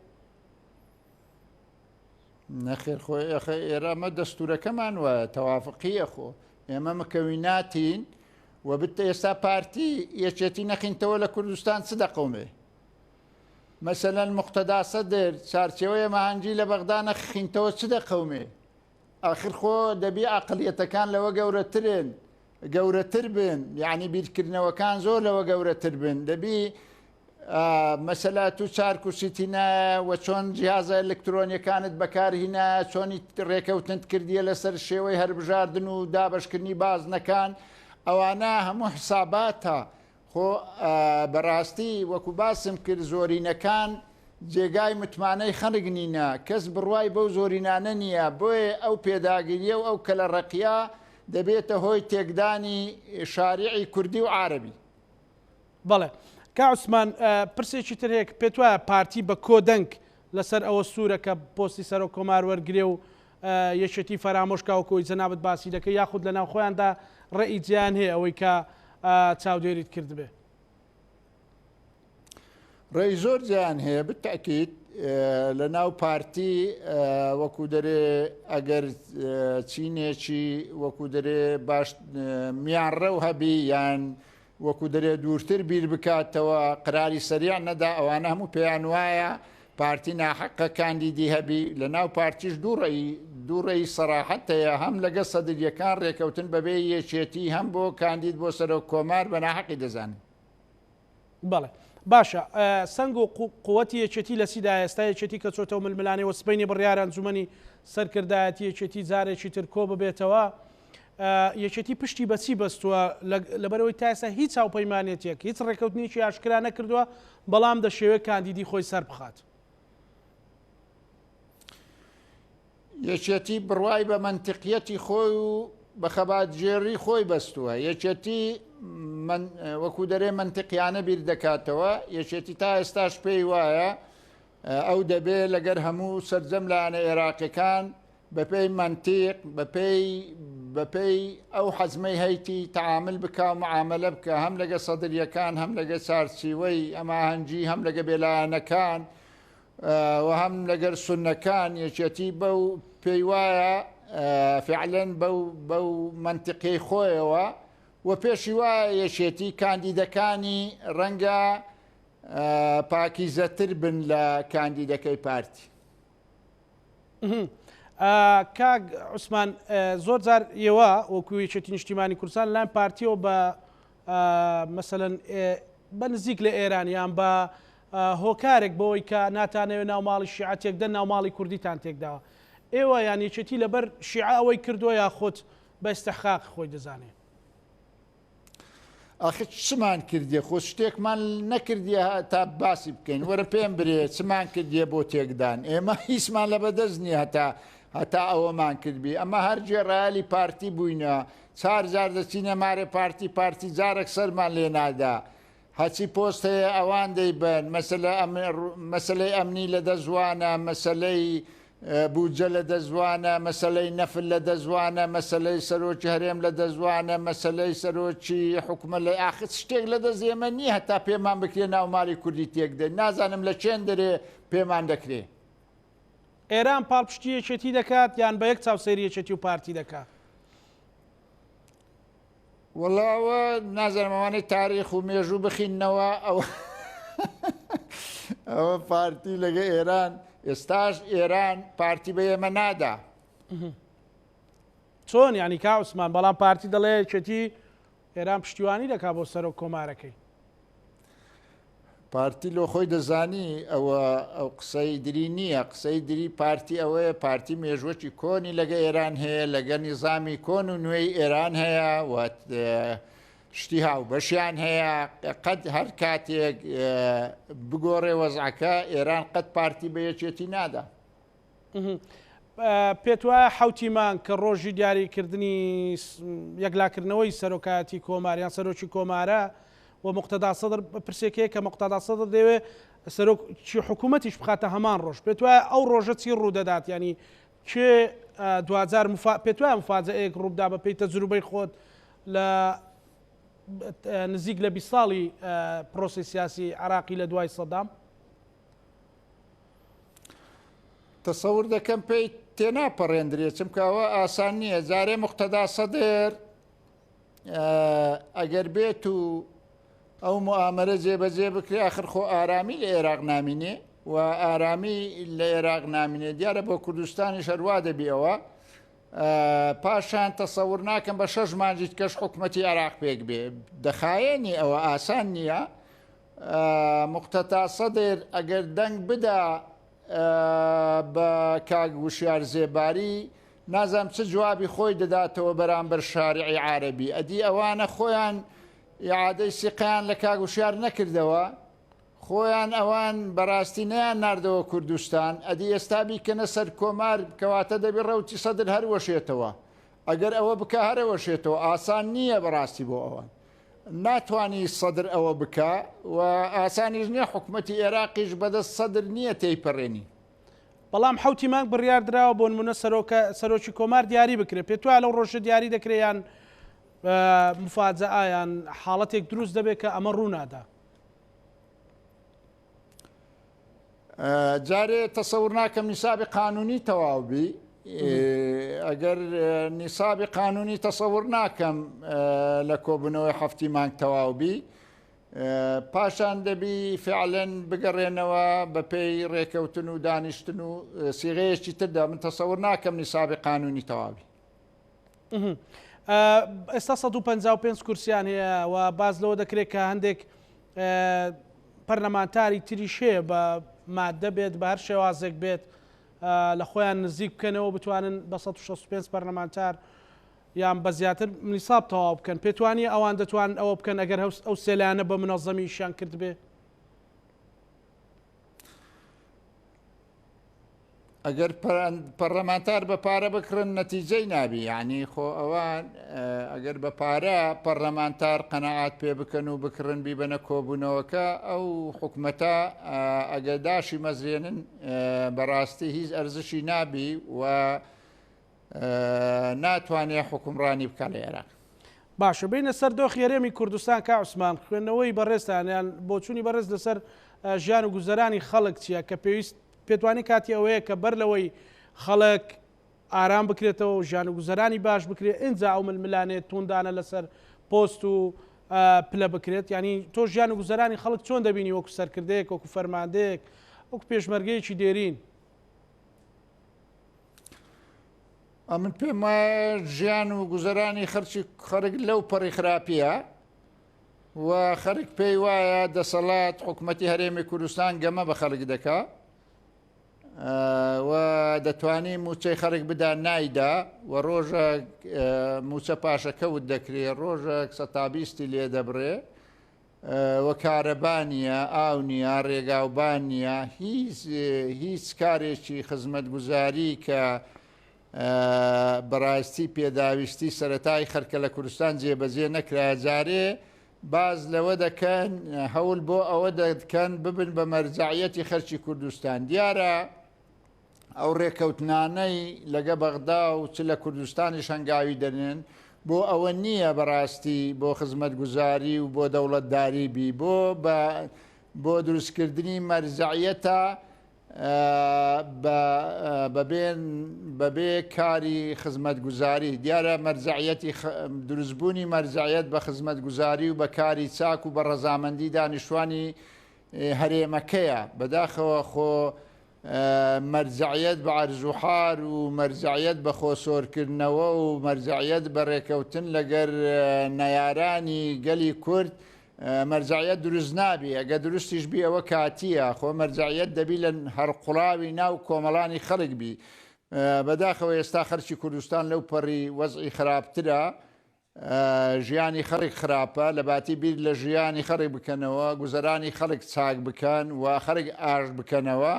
[SPEAKER 2] نەخێر خۆ ئێخە ئێرە ئەمە دەستورەکەمان وایە تەوافقیە خۆ ئێمە مکەویناتین و بت ئێستا پارتی یەکێتی نەخینتەوە لە کوردستان چ دەقەومێ مەسەلەن مقتەدا سەدر چارچێوەیە مەهەنگی لە بەغدا نەخینتەوە چ دەقەومێ ئاخر خۆ دەبی عەقڵیەتەکان لەوە گەورەترن گەورەتر بن یعنی بیرکردنەوەکان زۆر لەوە گەورەتر بن دەبی مەسەلا تو چار کورسیت هینایە و چۆن جیازە ئەلکترۆنیەکانت بەکار هینایە چۆنی ڕێکەوتنت کردیە لەسەر شێوەی هەربژاردن و دابشکردنی بازنەکان ئەوانە هەموو حساباتە خۆ بەڕاستی وەکو باسم کرد زۆرینەکان جێگای متمانەی خەڵک نینە، کەس بڕوای بەو زۆرینانە نییە، بۆیە ئەو پێداگرییە و ئەو کەلەڕەقییە دەبێتە هۆی تێکدانی شاریعی کوردی و عارەبی.
[SPEAKER 1] بەڵێ کاک عوسمان پرسێکی تر هەیە کە پێت وایە پارتی بە کۆ دەنگ لەسەر ئەوە سوورە کە پۆستی سەرۆک کۆمار وەرگرێ و یەکێتی فەرامۆش کا وەکو ئەوی جەنابت باسی دەکەی یاخود لەناو خۆیاندا ڕەئی جیایان هەیە ئەوەی کە چاودێریت کردبێ؟
[SPEAKER 2] ڕێی زۆر جیان هەیە بالتأکید لە ناو پارتی وەکو دەرێ ئەگەر چینێکی وەکو دەرێ باش میانڕەو هەبی یان وەکو دەرێ دوورتر بیر بکاتەوە قراری سەریع نەدا ئەوانە هەموو پێیان وایە پارتی ناحەقە کاندیدی هەبی لە ناو پارتیش دوو ڕێی دوو ڕێی سەراحەت هەیە هەم لەگە سەدریەکان ڕێکەوتن بەبێ یەکێتی هەم بۆ کاندید بۆ سەرۆک کۆمار بە ناحەقی دەزانن.
[SPEAKER 1] بەڵێ باشە سەنگ و قوتی یەکێتی لە چیدا ئێستا یەکێتی کە چۆتەوە ململانێ و سبەینێ بڕیارە ئەنجومەنی سەرکردایەتی یەکێتی جارێکی تر کۆ ببێتەوە یەکێتی پشتی بە چی بەستووە لەبەرئەوەی تا ئێستا هیچ هاوپەیمانێتیەک هیچ ڕێکەوتنێکی ئاشکرا نەکردووە بەڵام دەشێوێت کاندیدی خۆی سەربخات.
[SPEAKER 2] یەکێتی بڕوای بە مەنتقیەتی خۆی و بە خەباتگێڕی خۆی بەستووە یەکێتی وەکو دەرێ مەنتقیانە بیر دەکاتەوە یەکێتی تا ئێستاش پێی وایە ئەو دەبێ لەگەر هەموو سەرجەم لایەنە ئێراقیەکان بەپێی مەنتیق، بەپێی بەپێی ئەو حەزمەی هەیتی تەعامل بکا و معامەلە بکا هەم لەگە سەدریەکان هەم لەگە چارچیوەی ئەماهەنگی هەم لەگە بێلایەنەکان و هەم لەگەر سوننەکان یەکێتی بەو پێی وایە فعلەن بەو بەو مەنتیقەی خۆیەوە و پێشی وایە یەکێتی کاندیدەکانی ڕەنگە پاکیزەتر بن لە کاندیدەکەی پارتی.
[SPEAKER 1] کاک عوسمان زۆر جار ئێوە وەکو یەکێتی نیشتیمانی کوردستان لەلایەن پارتیەوە بە مەسەلەن بە نزیک لە ئێران یان بە هۆکارێک بەوەی کە ناتانەوێت ناو ماڵی شیعە تێکدەن ناو ماڵی کوردیتان تێکداوە ئێوە یان یەکێتی لەبەر شیعە ئەوەی کردووە یاخود بە ئیستحقاق خۆی دەزانێ؟
[SPEAKER 2] ئاخر چمان کردیە خۆ شتێکمان نەکردیە تا باسی بکەین وەرە پێم برێ چمان کردیە بۆ تێکدان ئێمە هیچمان لە بەدەست نییە هەتا هەتا ئەوەمان کردبی ئەمە هەر گوێڕایەلی پارتی بووینە چار جار دەچینە مارێ پارتی پارتی جارێک سەرمان لێ نادا هەچی پۆست هەیە ئەوان دەیبەن، مەسەلەی ئەمنی لە دەست وانە، مەسەلەی بودجە لە دەست وانە، مەسەلەی نەفت لە دەست وانە، مەسەلەی سەرۆکی هەرێم لە دەست وانە، مەسەلەی سەرۆکی حکومە لە ئاخر شتێک لە دەست ئێمە نییە هەتا پێمان بکرێ ناو ماڵی کوردی تێکدەین، نازانم لە چێن دەرێ پێمان دەکرێ.
[SPEAKER 1] ئێران پاڵپشتی یەکێتی دەکات یان بە یەک چاو سەیری یەکێتی و پارتی دەکات؟
[SPEAKER 2] وەڵا ئەوە نازانم ئەوانەی تاریخ و مێژوو بخینەوە ئەوە ئەوە پارتی لەگە ئێران ئێستاش ئێران پارتی بە ئێمە نادا.
[SPEAKER 1] چۆن یانی کا عوسمان بەڵام پارتی دەڵێ یەکێتی ئێران پشتیوانی دەکا بۆ سەرۆک کۆمارەکەی.
[SPEAKER 2] پارتی لۆ خۆی دەزانی ئەوە ئەو قسەی دری نییە قسەی دری پارتی ئەوەیە پارتی مێژوەکی کۆنی لەگە ئێران هەیە لەگە نیزامی کۆن و نوێی ئێران هەیە و شتی هاوبەشیان هەیە قەت هەر کاتێک بگۆڕێ وەزعەکە ئێران قەت پارتی بە یەکێتی نادا.
[SPEAKER 1] پێت وایە حەوتی مانگ کە ڕۆژی دیاریکردنی یەکلاکردنەوەی سەرۆکایەتی کۆمار یان سەرۆکی کۆمارە و مقتەدا سەدر پرسێک هەیە کە مقتەدا سەدر دەیەوێ سەرۆکی حکوومەتیش بخاتە هەمان ڕۆژ پێت وایە ئەو ڕۆژە چی ڕوودەدات ینی کێ دواجار پێت وایە مفاجەیەک ڕووبدا بە پێی تەجروبەی خۆت لە نزیک لە 20 ساڵی پرۆسی سیاسی عراقی لە دوای سەدام؟
[SPEAKER 2] تەسەور دەکەم پێی تێناپەڕێندرێ چونکە ئەوە ئاسان نییە جارێ مقتەدا سەدر ئەگەر بێت و ئەو موئامەرە جێبەجێ بکرێ آخر خۆ ئارامی لە عێراق نامینێ و ئارامی لە عێراق نامینێ دیارە بۆ کوردستانی شەروا دەبی ئەوە پاشان تەسەور ناکەم بە شەش مانجیت کەش حکوومەتی عێراق پێک بێ دەخایەنی ئەوە ئاسان نییە موقتەتا سەدر ئەگەر دەنگ بدا بە کاک وشیار زێباری نازانم چ جوابی خۆی دەداتەوە بەرامبەر شارعی عارەبی ئەدی ئەوانە خۆیان ئیعادەی سیقەیان لە کاک وشیار نەکردەوە خۆیان ئەوان بەڕاستی نەیان ناردەوە کوردستان ئەدی ئێستا بیکەنە سەر کۆمار کەواتە دەبی ڕەوتی سەدر هەروەشێتەوە ئەگەر ئەوە بکە هەرەوەشێتەوە ئاسان نییە بەڕاستی بۆ ئەوان ناتوانی سەدر ئەوە بکا و ئاسانیش نیە حکومەتی ئێراقیش بەدەست سەدر نیە تێیپەڕێنی.
[SPEAKER 1] بەڵام حەوتی مانگ بڕیار دراوە بۆنمونە سەرۆکە سەرۆکی کۆمار دیاری بکرێت پێت وایە لەو ڕۆژە دیاری دەکرێت یان مفاجەئە یان حاڵەتێک دروست دەبێت کە ئەمە ڕوونادا؟
[SPEAKER 2] جارێ تەسەور ناکەم نیسابی قانونی تەواو بی ئەگەر نیسابی قانونی تەسەور ناکەم لە کۆبوونەوەی هەفتی مانگ تەواو بی پاشان دەبی فعلەن بگەڕێنەوە بە پێی ڕێکەوتن و دانیشتن و سیغەیەکی تردا من تەسەور ناکەم نیسابی قانونی تەواوی
[SPEAKER 1] ئێستا 155 کورسیان هەیە و باز لەوە دەکرێت کە هەندێک پەرلەمانتاری تریش هەیە بە ماددە بێت بە هەر شێوازێک بێت لە خۆیان نزیک بکەنەوە بتوانن بە 165 پەرلەمانتار یان بە زیاتر نیساب تەواو بکەن پێتوانیە ئەوان دەتوانن ئەوە بکەن ئەگەر ئەو سێلایەنە بە منەزەمی ئیشیان کردبێ؟
[SPEAKER 2] ئەگەر پەرلەمانتار بە پارە بکڕن نەتیجەی نابی یعنی خۆ ئەوان ئەگەر بە پارە پەرلەمانتار قەنەعات پێ بکەن و بکڕن بیبەنە کۆبوونەوەکە ئەو حکومەتە ئەگەر داشی مەزرێنن بەڕاستی هیچ ئەرزشی نابی و ناتوانێ حکومڕانی بکە لە عێراق.
[SPEAKER 1] باشە بینە سەر دۆخی هەرێمی کوردستان کا عوسمان خوێندنەوەی بەڕێزتان یان بۆچوونی بەڕێز لەسەر ژیان و گوزەرانی خەڵک چییە کە پێویست پێتوانی کاتی ئەوەیە کە بەر لەوەی خەڵک ئارام بکرێتەوە و ژیان و گوزەرانی باش بکرێت ئینجا ئەو ململانێ توندانە لەسەر پۆست و پلە بکرێت یعنی تۆ ژیان و گوزەرانی خەڵک چۆن دەبینی وەکو سەرکردەیەک وەکو فەرماندەیەک وەکو پێشمەرگەیەکی دێرین؟
[SPEAKER 2] ئەمن پێم وایە ژیان و گوزەرانی خەرچی خەرک لەو پەڕی خراپیە و خەرک پێی وایە دەسەڵات حکوومەتی هەرێمی کوردستان گەمە بە خەڵک دەکا و دەتوانی موچەی خەڵک بدا نایدا و ڕۆژە موچە پاشەکەوت دەکرێ ڕۆژە سەتابیستی لێ دەبڕێ و کارەبا نییە ئاو نییە ڕێگاوبان نییە هیچ هیچ کارێکی خزمەتگوزاری کە بەڕاستی پێداویستی سەتای خەرکە لە کوردستان جێبەجێ نەکرا جارێ باز لەوە دەکەن هەول بۆ ئەوە دەکەن ببن بە مەرجەعیەتی خەرکی کوردستان دیارە ئەو ڕێکەوتنانەی لەگە بەغدا و چ لە کوردستانیش هەنگاوی دەنێن بۆ ئەوە نییە بەڕاستی بۆ خزمەتگوزاری و بۆ دەوڵەتداری بی بۆ بە بۆ دروستکردنی مەرجەعیەتە. بەبێ کاری خزمەتگوزاری، دیارە مەرجەعیەتی دروستبوونی مەرجەعیەت بە خزمەتگوزاری و بە کاری چاک و بە ڕەزامەندی دانیشتوانی هەرێمەکەیە، بەداخەوە خۆ مەرجەعیەت بە عەرزوحار و مەرجەعیەت بە خۆسۆرکردنەوە و مەرجەعیەت بە ڕێکەوتن لەگەر نەیارانی گەلی کورد مەرجەعیەت دروست نابی، ئەگەر دروستیش بی ئەوە کاتییە، خۆ مەرجەعیەت دەبی لە هەڵقوڵاوی ناو کۆمەڵانی خەڵک بی. بەداخەوە ئێستا خەڵکی کوردستان لەو پەڕی وەزعی خراپترە، ژیانی خەڵک خراپە، لەباتی بیر لە ژیانی خەڵک بکەنەوە، گوزەرانی خەڵک چاک بکەن و خەڵک ئاشت بکەنەوە،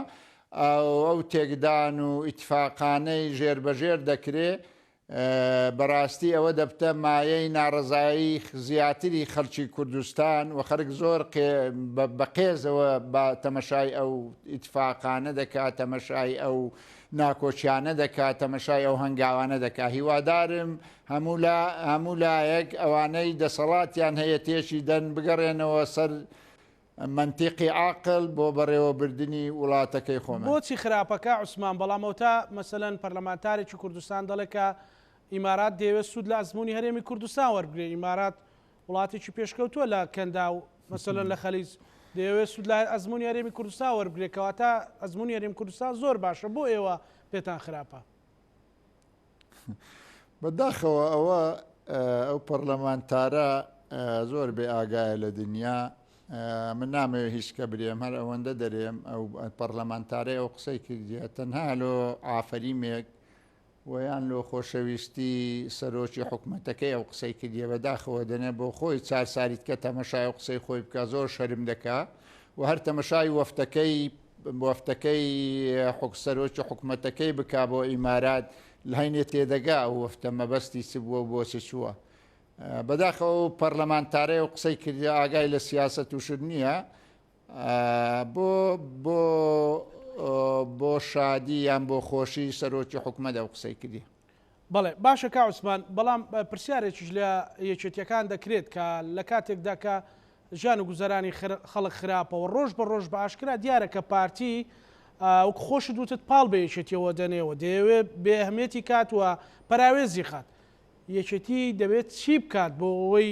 [SPEAKER 2] ئەو تێکدان و ئیتفاقانەی ژێربەژێر دەکرێ بەراستی ئەوە دەبتە مایەی ناڕەزایی زیاتری خەلکی کوردستان و خەلک زۆر بە قێزەوە بە تەمەشای ئەو ئیتفاقانە دەکا تەمەشای ئەو ناکۆکیانە دەکا تەمەشای ئەو هەنگاوانە دەکا هیوادارم هەموو لا هەموو لایەک ئەوانەی دەسەڵاتیان هەیە تێکی دەن بگەڕێنەوە سەر مەنتیقی عاقل بۆ بەڕێوەبردنی وڵاتەکەی خۆمان.
[SPEAKER 1] بۆچی خراپە کا عوسمان بەڵام ئەوتا مەسەلەن پەرلەمانتارێکی کوردستان دەڵێ کە ئیمارات دەیەوێت سوود لە ئەزموونی هەرێمی کوردستان وەربگرێ ئیمارات وڵاتێکی پێشکەوتووە لە کەنداو مەسەلەن لە خەلیج دەیەوێت سوود لە ئەزموونی هەرێمی کوردستان وەربگرێ کەواتە ئەزموونی هەرێمی کوردستان زۆر باشە بۆ ئێوە پێتان خراپە؟
[SPEAKER 2] بەداخەوە ئەوە ئەو پەرلەمانتارە زۆر بێ ئاگایە لە دنیا من نامەوێ هیچ کە برێم هەر ئەوەندە دەرێم ئەو پەرلەمانتارەی ئەو قسەی کردیە تەنها لۆ ئافەریمێک ویان لۆ خۆشەویستی سەرۆکی حکومەتەکەی ئەو قسەی کردیە بەداخەوە دەنێ بۆ خۆی چار ساریتکە تەمەشای و قسەی خۆی بکە زۆر شەرم دەکا و هەر تەمەشای وەفتەکەی وەفتەکەی حک سەرۆکی حکومەتەکەی بکا بۆ ئیمارات لە هەینێ تێدەگا ئەو وەفتە مەبەستی چ بووە و بۆ چ چووە. بەداخەوە ئەو پەرلەمانتارەی ئەو قسەی کردیە ئاگای لە سیاسەت و شت نییە بۆ بۆ بۆ شادی یان بۆ خۆشی سەرۆکی حکومەت ئەو قسەی کردیە.
[SPEAKER 1] بەڵێ باشە کا عوسمان بەڵام پرسیارێکیش لە یەکێتیەکان دەکرێت کە لە کاتێکدا کە ژیان و گوزەرانی خەڵک خراپە و ڕۆژ بە ڕۆژ بە ئاشکرا دیارە کە پارتی وەک خۆشت وتت پاڵ بە یەکێتیەوە دەنێ و دەیەوێ بێ ئەهمیەتی کات و پەراوێزی خات. یەکێتی دەبێت چی بکات بۆ ئەوەی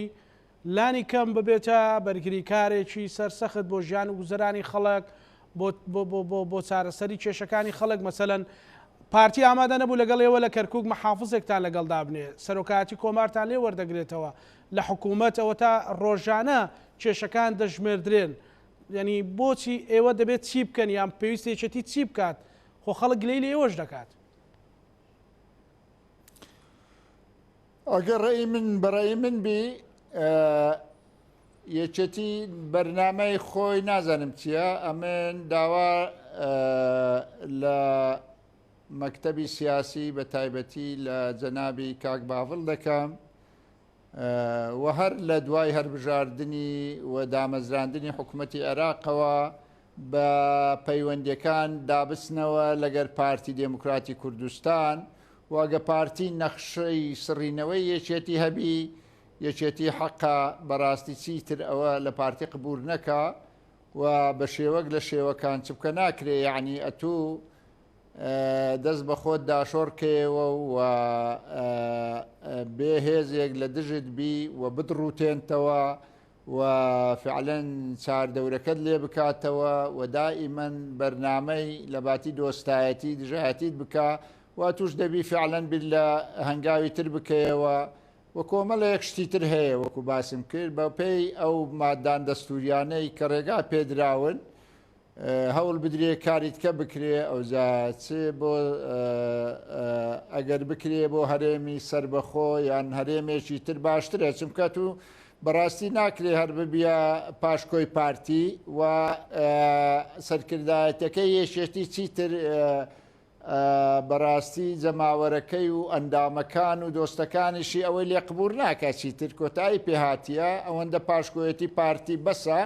[SPEAKER 1] لانی کەم ببێتە بەرگریکارێکی سەرسەخت بۆ ژیان و گوزەرانی خەڵک، بۆ بۆ بۆ بۆ بۆ چارەسەری کێشەکانی خەڵک، مەسەلەن پارتی ئامادە نەبوو لەگەڵ ئێوە لە کەرکوک مەحافزێکتان لەگەڵ دابنێ، سەرۆکایەتی کۆمارتان لێ وەردەگرێتەوە، لە حکوومەت ئەوەتا ڕۆژانە کێشەکان دەژمێردرێن، یانی بۆچی ئێوە دەبێت چی بکەن یان پێویستە یەکێتی چی بکات، خۆ خەڵک گلەیی لە ئێوەش دەکات.
[SPEAKER 2] ئەگەر ڕەئی من بە ڕەئی من بی یەکێتی بەرنامەی خۆی نازانم چییە ئەمن داوا لە مەکتەبی سیاسی بە تایبەتی لە جەنابی کاک باڤڵ دەکەم و هەر لە دوای هەربژاردنی و دامەزراندنی حکوومەتی عێراقەوە بە پەیوەندیەکان دابچنەوە لەگەر پارتی دێموکراتی کوردستان و ئەگە پارتی نەخشەی سڕینەوەی یەکێتی هەبی یەکێتی حەقە بەڕاستی چیتر ئەوە لە پارتی قبور نەکا و بە شێوەک لە شێوەکان چ بکە ناکرێ یعنی ئەتوو دەست بە خۆت داشۆڕ کەیەوە و بێ هێزێک لە دژت بی و بدڕوتێنتەوە و فعلەن چاردەورەکەت لێ بکاتەوە و دائیمەن بەرنامەی لەباتی دۆستایەتی دژایەتیت بکا و توش دەبی فعلەن بیر لە هەنگاوی تر بکەیەوە و کۆمەڵێک شتی تر هەیە وەکو باسم کرد بە پێی ئەو مادان دەستوریانەی کە ڕێگا پێدراون هەوڵ بدرێ کاری تکە بکرێ ئەوجا چ بۆ ئەگەر بکرێ بۆ هەرێمی سربەخۆ یان هەرێمێکی تر باشترە چونکە تو بەڕاستی ناکرێ هەر ببیە پاشکۆی پارتی و سەرکردایەتەکەی یەکێتی چیتر بەڕاستی جەماوەرەکەی و ئەندامەکان و دۆستەکانیشی ئەوەی لێ قبور ناکە چیتر کۆتایی پێهاتیە ئەوەندە پاشکۆیەتی پارتی بەسە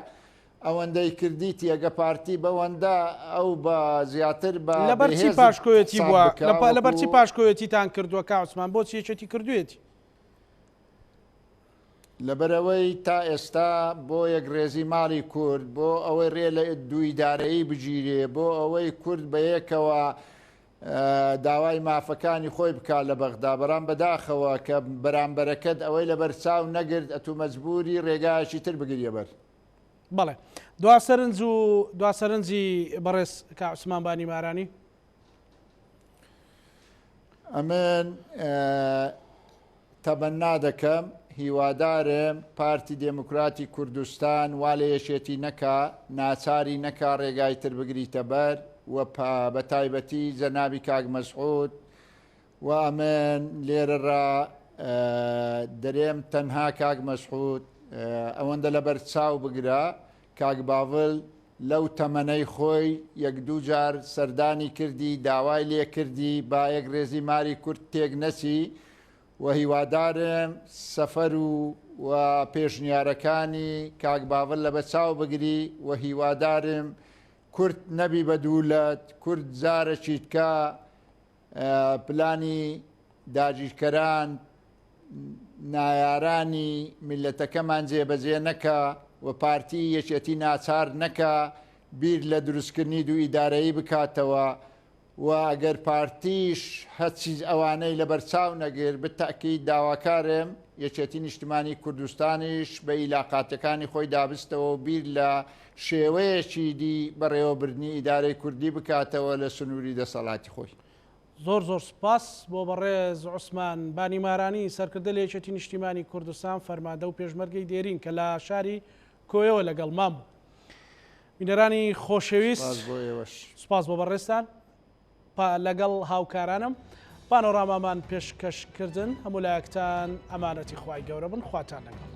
[SPEAKER 2] ئەوەندەی کردیتی ئەگە پارتی بەوەندە ئەو بە زیاتر بە
[SPEAKER 1] لەبەر چی
[SPEAKER 2] بێهێزت
[SPEAKER 1] پاشکۆیەتی
[SPEAKER 2] حساب
[SPEAKER 1] بووە
[SPEAKER 2] بکا
[SPEAKER 1] لەبەر چی
[SPEAKER 2] وەکو
[SPEAKER 1] پاشکۆیەتیتان کردووە کا عوسمان بۆچی یەکێتی کردوویەتی؟
[SPEAKER 2] لەبەرئەوەی تا ئێستا بۆ یەکڕێزی ماڵی کورد، بۆ ئەوەی ڕێ لە دووئیدارەیی بگیرێ، بۆ ئەوەی کورد بەیەکەوە داوای مافەکانی خۆی بکا لە بەغدا، بەڵام بەداخەوە کە بەرامبەرەکەت ئەوەی لەبەرچاو نەگرت ئەتوو مەجبوری ڕێگایەکی تر بگریە بەر.
[SPEAKER 1] بەڵێ. دوا سەرنج و دوا سەرنجی بەڕێز کاک عوسمان بانی مارانی.
[SPEAKER 2] ئەمن تەمەنا دەکەم هیوادارم پارتی دێموکراتی کوردستان وا لە یەکێتی نەکا ناچاری نەکا ڕێگای تر بگریتە بەر و بە تایبەتی جەنابی کاک مەسعود و ئەمن لێرەڕا دەرێم تەنها کاک مەسعود ئەوەندە لەبەر چاو بگرە کاک باڤل لەو تەمەنەی خۆی یەک دوو جار سەردانی کردی داوای لێ کردی با یەک رێزی ماری کورد تێک نەچی و هیوادارم سەفەر و و پێشنیارەکانی کاک باڤل لەبە چاو بگری و هیوادارم کورد نەبی بە دوولەت کورد جارەکی تکە پلانی داگیرکەران نایارانی میللەتەکەمان جێبەجێ نەکا و پارتی یەکێتی ناچار نەکا بیر لە دروستکردنی دوو ئیدارەیی بکاتەوە و ئەگەر پارتیش هەرچی ئەوانەی لەبەرچاو نەگرت بالتاکید داواکارم یەکێتی نیشتمانی کوردستانیش بە ئیلاقاتەکانی خۆی دابستەوە و بیر لە شێوەیەکی دی بەڕێوەبردنی ئیدارەی کوردی بکاتەوە لە سنووری دەسەڵاتی خۆی.
[SPEAKER 1] زۆر زۆر سوپاس بۆ بەڕێز عوسمان بانی مارانی سەرکردە لە یەکێتی نیشتیمانی کوردستان فەرماندە و پێشمەرگەی دێرین کە لە شاری کۆیەوە لەگەڵمان بوو. بینەرانی خۆشەویست
[SPEAKER 2] سوپاس بۆ ئێوەش.
[SPEAKER 1] سوپاس بۆ بەڕێزتان پا لەگەڵ هاوکارانم پانۆرامامان پێشکەش کردن هەموو لایەکتان ئەمانەتی خوای گەورە بن خواتان لەگەڵ.